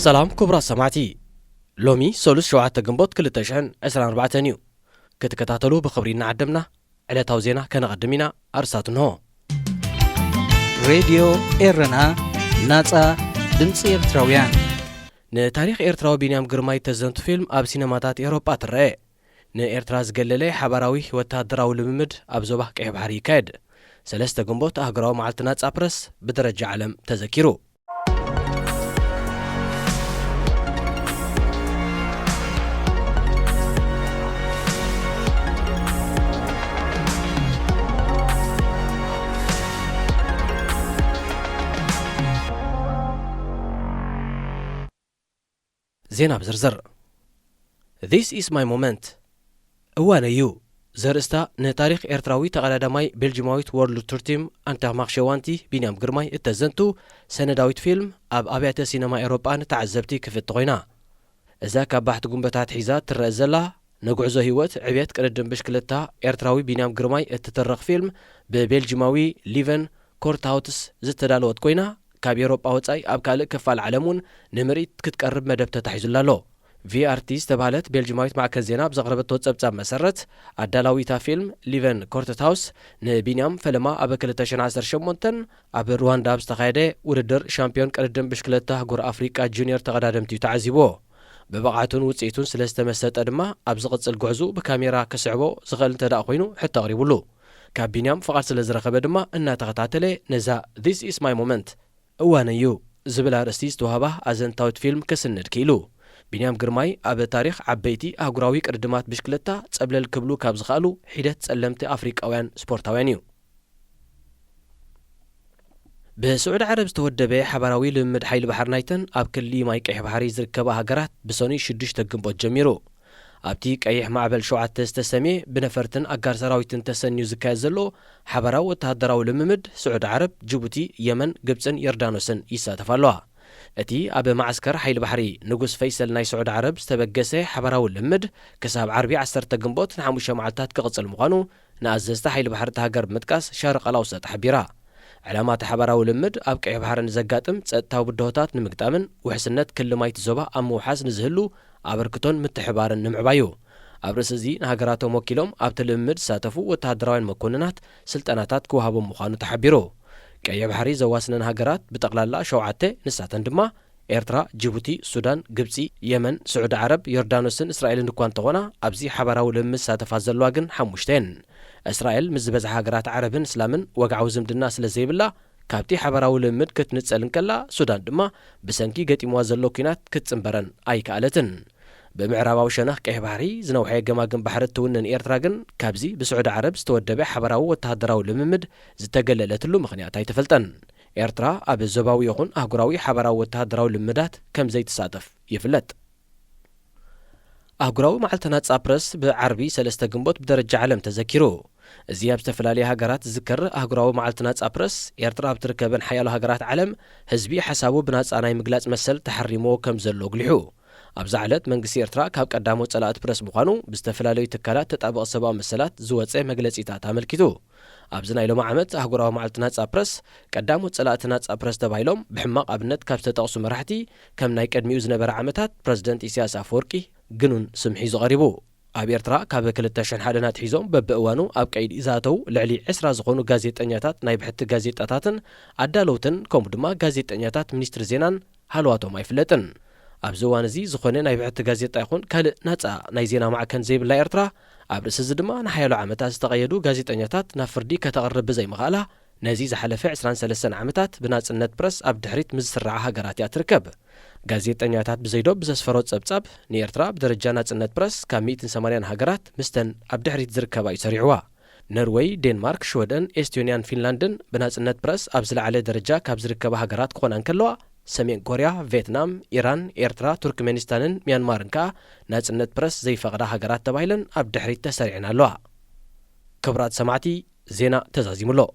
ሰላም ክቡራት ሰማዕቲ፣ ሎሚ ሰሉስ ሸውዓተ ግንቦት ክልተ ሽሕን ዕስራን ኣርባዕተን እዩ። ክትከታተሉ ብኽብሪ እናዓደምና ዕለታዊ ዜና ከነቐድም ኢና። ኣርስታት እንሆ። ሬድዮ ኤረና፣ ናጻ ድምጺ ኤርትራውያን። ንታሪኽ ኤርትራዊ ቢንያም ግርማይ ተዘንቱ ፊልም ኣብ ሲነማታት ኤውሮጳ ትረአ። ንኤርትራ ዝገለለ ሓባራዊ ወተሃደራዊ ልምምድ ኣብ ዞባ ቀይሕ ባሕሪ ይካየድ። ሰለስተ ግንቦት ኣህጉራዊ መዓልቲ ናጻ ፕረስ ብደረጃ ዓለም ተዘኪሩ። ዜና ብዝርዝር። This is my moment። እዋነይ እዩ ዘርእስታ ንታሪኽ ኤርትራዊ ተቐዳዳማይ ቤልጂማዊት ወርልድ ቱር ቲም ኣንተርማኽሸ ዋንቲ ቢንያም ግርማይ እተዘንቱ ሰነዳዊት ፊልም ኣብ ኣብያተ ሲነማ ኤውሮጳ ንተዓዘብቲ ክፍቲ ኮይና። እዛ ካብ ባሕቲ ጉንበታት ሒዛ ትረአ ዘላ ንጉዕዞ ህይወት ዕብየት ቅድድም ብሽክለታ ኤርትራዊ ቢንያም ግርማይ እትትርኽ ፊልም ብቤልጂማዊ ሊቨን ኮርትሃውትስ ዝተዳለወት ኮይና፣ ካብ ኤውሮጳ ወጻኢ ኣብ ካልእ ክፋል ዓለም እውን ንምርኢት ክትቀርብ መደብ ተታሒዙላ ኣሎ። ቪኣርቲ ዝተባህለት ቤልጂማዊት ማዕከን ዜና ኣብ ዘቕረበቶ ጸብጻብ መሰረት፣ ኣዳላዊታ ፊልም ሊቨን ኮርትሃውስ ንቢንያም ፈለማ ኣብ ክልተ ሽሕን ዓሰርተ ሸሞንተን ኣብ ሩዋንዳ ኣብ ዝተኻየደ ውድድር ሻምፒዮን ቅድድም ብሽክለታ ኣህጉር ኣፍሪቃ ጁኒየር ተቐዳደምቲ እዩ ተዓዚብዎ። ብብቕዓቱን ውጽኢቱን ስለ ዝተመሰጠ ድማ ኣብ ዝቕጽል ጉዕዙ ብካሜራ ክስዕቦ ዝኽእል እንተ ደኣ ኮይኑ ሕቶ ኣቕሪቡሉ። ካብ ቢንያም ፍቓድ ስለ ዝረኸበ ድማ እናተኸታተለ ነዛ This is my moment፣ እዋነይ እዩ ዝብል ኣርእስቲ ዝተዋህባ ኣዘንታዊት ፊልም ክስንድ ክኢሉ። ቢንያም ግርማይ ኣብ ታሪኽ ዓበይቲ ኣህጉራዊ ቅድድማት ብሽክለታ ጸብለል ክብሉ ካብ ዝኸኣሉ ሒደት ጸለምቲ ኣፍሪቃውያን ስፖርታውያን እዩ። ብስዑዲ ዓረብ ዝተወደበ ሓባራዊ ልምምድ ሓይሊ ባሕሪ ናይተን ኣብ ክሊ ማይ ቀይሕ ባሕሪ ዝርከባ ሃገራት ብሰኑይ ሽዱሽተ ግንቦት ጀሚሩ። ኣብቲ ቀይሕ ማዕበል ሸውዓተ ዝተሰምየ ብነፈርትን ኣጋር ሰራዊትን ተሰንዩ ዝካየድ ዘሎ ሓባራዊ ወተሃደራዊ ልምምድ፣ ስዑዲ ዓረብ፣ ጅቡቲ፣ የመን፣ ግብጽን ዮርዳኖስን ይሳተፋ ኣለዋ። እቲ ኣብ መዓስከር ሓይሊ ባሕሪ ንጉስ ፈይሰል ናይ ስዑዲ ዓረብ ዝተበገሰ ሓባራዊ ልምምድ ክሳብ ዓርቢ ዓሰርተ ግንቦት ንሓሙሽተ መዓልታት ክቕጽል ምዃኑ ንኣዘዝቲ ሓይሊ ባሕሪ እታ ሃገር ብምጥቃስ ሻርቕ ኣልኣውሰጥ ሓቢራ። ዕላማ እቲ ሓባራዊ ልምድ ኣብ ቀይሕ ባሕሪ ንዘጋጥም ጸጥታዊ ብድሆታት ንምግጣምን ውሕስነት ክሊ ማይ እቲ ዞባ ኣብ ምውሓስ ንዝህሉ ኣበርክቶን ምትሕባርን ንምዕባዩ። ኣብ ርእሲ እዚ ንሃገራቶም ወኪሎም ኣብቲ ልምምድ ዝሳተፉ ወተሃደራውያን መኮንናት ስልጠናታት ክወሃቦም ምዃኑ ተሓቢሩ። ቀይሕ ባሕሪ ዘዋስነን ሃገራት ብጠቕላላ ሸውዓተ፣ ንሳተን ድማ ኤርትራ፣ ጅቡቲ፣ ሱዳን፣ ግብጺ፣ የመን፣ ስዑዲ ዓረብ፣ ዮርዳኖስን እስራኤልን እኳ እንተኾና፣ ኣብዚ ሓባራዊ ልምምድ ዝሳተፋ ዘለዋ ግን ሓሙሽተ እየን። እስራኤል ምስ ዝበዝሓ ሃገራት ዓረብን እስላምን ወግዓዊ ዝምድና ስለ ዘይብላ፣ ካብቲ ሓባራዊ ልምምድ ክትንጸል እንከላ፣ ሱዳን ድማ ብሰንኪ ገጢምዋ ዘሎ ኲናት ክትጽንበረን ኣይከኣለትን። ብምዕራባዊ ሸነኽ ቀይሕ ባሕሪ ዝነውሐ ገማግም ባሕሪ እትውንን ኤርትራ ግን፣ ካብዚ ብስዑዲ ዓረብ ዝተወደበ ሓባራዊ ወተሃደራዊ ልምምድ ዝተገለለትሉ ምኽንያት ኣይተፈልጠን። ኤርትራ ኣብ ዞባዊ ይኹን ኣህጉራዊ ሓባራዊ ወተሃደራዊ ልምዳት ከም ዘይትሳተፍ ይፍለጥ። ኣህጉራዊ መዓልቲ ናጻ ፕረስ ብዓርቢ ሰለስተ ግንቦት ብደረጃ ዓለም ተዘኪሩ። እዚ ኣብ ዝተፈላለያ ሃገራት ዝዝከር ኣህጉራዊ መዓልቲ ናጻ ፕረስ፣ ኤርትራ ኣብ ትርከበን ሓያሎ ሃገራት ዓለም ህዝቢ ሓሳቡ ብናጻ ናይ ምግላጽ መሰል ተሓሪምዎ ከም ዘሎ ኣጉሊሑ። ኣብዛ ዕለት መንግስቲ ኤርትራ ካብ ቀዳሞት ጸላእቲ ፕረስ ምዃኑ ብዝተፈላለዩ ትካላት ተጣበቕቲ ሰብኣዊ መሰላት ዝወጸ መግለጺታት ኣመልኪቱ። ኣብዚ ናይ ሎሚ ዓመት ኣህጉራዊ መዓልቲ ናጻ ፕረስ፣ ቀዳሞት ጸላእቲ ናጻ ፕረስ ተባሂሎም ብሕማቕ ኣብነት ካብ ዝተጠቕሱ መራሕቲ፣ ከም ናይ ቅድሚኡ ዝነበረ ዓመታት ፕረዚደንት ኢሳያስ ኣፈወርቂ ግኑን ስም ሒዙ ቀሪቡ። ኣብ ኤርትራ ካብ ክልተ ሽሕን ሓደን ኣትሒዞም በብእዋኑ ኣብ ቀይዲ ዝኣተዉ ልዕሊ ዕስራ ዝኾኑ ጋዜጠኛታት፣ ናይ ብሕቲ ጋዜጣታትን ኣዳለውትን፣ ከምኡ ድማ ጋዜጠኛታት ሚኒስትሪ ዜናን ሃለዋቶም ኣይፍለጥን። ኣብዚ እዋን እዚ ዝኾነ ናይ ብሕቲ ጋዜጣ ይኹን ካልእ ናጻ ናይ ዜና ማዕከን ዘይብላ ኤርትራ፣ ኣብ ርእሲ እዚ ድማ ንሓያሎ ዓመታት ዝተቐየዱ ጋዜጠኛታት ናብ ፍርዲ ከተቕርብ ብዘይምኽኣላ፣ ነዚ ዝሓለፈ ዕስራን ሰለስተን ዓመታት ብናጽነት ፕረስ ኣብ ድሕሪት ምስ ዝስርዓ ሃገራት እያ ትርከብ። ጋዜጠኛታት ብዘይዶብ ብዘስፈሮ ጸብጻብ፣ ንኤርትራ ብደረጃ ናጽነት ፕረስ ካብ ሚእትን ሰማንያን ሃገራት ምስተን ኣብ ድሕሪት ዝርከባ እዩ ሰሪዕዋ። ኖርወይ፣ ዴንማርክ፣ ሽወደን፣ ኤስቶንያን ፊንላንድን ብናጽነት ፕረስ ኣብ ዝለዓለ ደረጃ ካብ ዝርከባ ሃገራት ክኾና እንከለዋ፣ ሰሜን ኮርያ፣ ቬትናም፣ ኢራን፣ ኤርትራ፣ ቱርክሜኒስታንን ሚያንማርን ከኣ ናጽነት ፕረስ ዘይፈቕዳ ሃገራት ተባሂለን ኣብ ድሕሪት ተሰሪዐን ኣለዋ። ክቡራት ሰማዕቲ፣ ዜና ተዛዚሙ ኣሎ።